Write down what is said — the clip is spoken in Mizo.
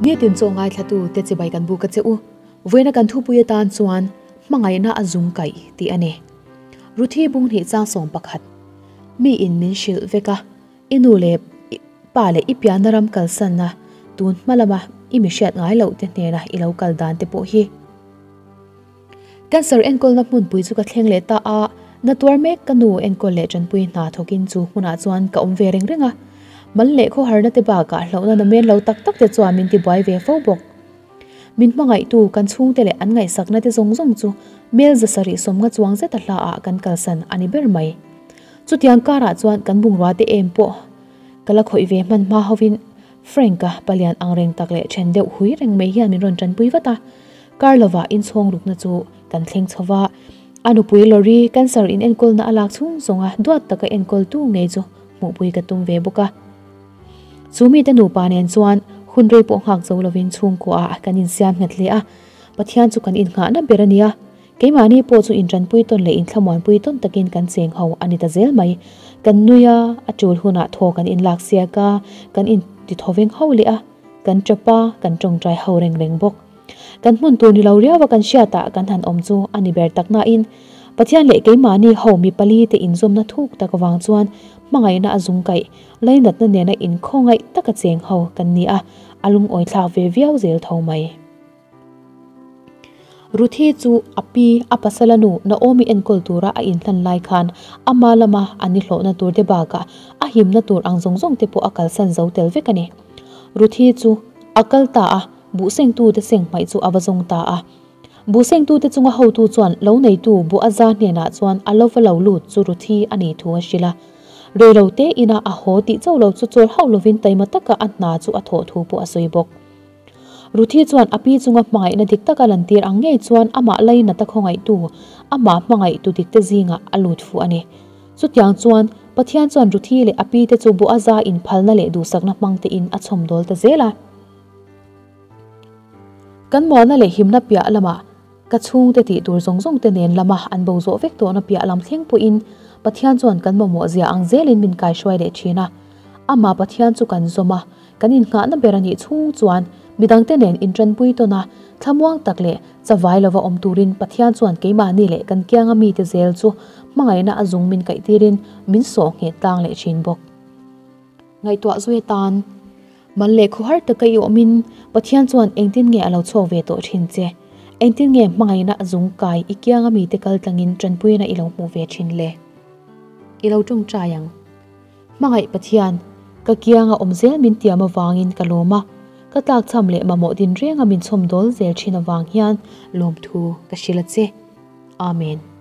Nitin chaw ngaithlatu te chibai kan buk a che u. Vawiina kan thupui atan chuan hmangaihna a zung kaih tih a ni. Ruthi Bunghnih Changsawm pakhat Mi in min hrilh vek a, i nu leh pa leh i pianna ram kalsanna tun hma lama i mi hriat ngai loh te hnena i lo kal dan te pawh hi. Cancer enkawlna hmunpui chu ka thleng leh ta a, na tuar mek ka nu enkawl leh tanpui hna thawkin chu hmunah chuan ka awm ve reng reng a. Mal leh khawharna te bakah hlauhna namen lo tak tak te chuan min tibuai ve fo bawk. Min hmangaihtu kan chhungte leh an ngaihsakna te zawng zawng chu mel zasarih sawmnga chuang zeta hlaah kan kalsan a ni ber mai. Chutiang karah chuan kan bungrua te em pawh ka la khawih ve hman hma hovin Frank-a palian ang reng tak leh then deuh hui reng mai hian min rawn tanpui vat a. Kar lovah inchhawng rukna chu kan thleng chho va, a nupui Lori cancer in enkawlna a lak chhung zawnga duat taka enkawltu ngei chu hmuhpui ka tum ve bawk a. Chu mite nupa nen chuan hun rei pawh nghak zo lovin chhungkuaah kan insiam nghet hle a, Pathian chu kan innghahna ber a nia. Keimahni pawh chu intanpui tawn leh inthlamuanpui tawn takin kan cheng ho a ni ta zel mai. Kan nui a, a tul hunah thaw kan inlak siak a, kan intithaw veng ho leh a, kan tap a, kan tawngtai ho reng reng bawk. Kan hmun tur ni lo riau a kan hriatah kan han awm chu a ni ber tak nain Pathian leh keimahni ho mi pali te inzawmna thuk tak avang chuan hmangaihna a zung kaih, lainatna nena inkhawngaih taka cheng ho kan ni a, a lungawi thlak ve viau zel tho mai. Ruthi chu a pi, a pasala nu Naomi enkawl tura a inhlan lai khan ama lama a ni hlawhna tur te bakah a himna tur ang zawng zawng te pawh a kalsan zo tel vek a ni. Ruthi chu a kal ta a, buhsengtute seng hmaih chu a va zawng ta a. Buhsengtute chunga hotu chuan lo neitu Boaza hnenah chuan a lo va lo lut chu Ruthi a nih thu a hrilh a. Reilo te ina a haw tih chauh lo chu chawl hauh lovin taima taka a hna chu a thawh thu pawh a sawi bawk. Ruthi chuan a pi chunga hmangaihna dik taka lantir ang ngei chuan amah lainata khawngaihtu, amah hmangaihtu dikte zingah a lut fuh a ni. Chutiang chuan, Pathian chuan Ruthi leh a pite chu Boaza inphalna leh duhsakna hmangtein a chhawmdawl ta zel a. Kan mualna leh himna piah lamah ka chhungte tih tur zawng zawngte nen lama an bo zawh vek tawhna piah lam thleng pawhin Pathian chuan kan mamawh zia ang zelin min kaihruai leh thin a. Amah Pathian chu kan zawm a, Kan innghahna ber a nih chhung chuan midangte nen intanpui tawn a, thlamuang tak leh chavai lova awm turin Pathian chuan keimahni leh kan kianga mite zel chu hmangaihna a zung min kaihtirin min sawh ngheh tlang leh thin bawk. Ngaihtuah zui atan mal leh khawhar taka i awmin Pathian chuan engtin nge a lo chhuak ve tawh thin che? Engtin nge hmangaihna a zung kai i kianga mite kal tlangin tanpuina i lo hmuh ve thin le? I lo tawngtai ang. Hmangaih Pathian, ka kianga awm zel min tiam avangin ka lawm a, ka tlakchham leh mamawh din renga min chhawm dawl zel thin avang hian lawmthu ka hrilh a che. Amen.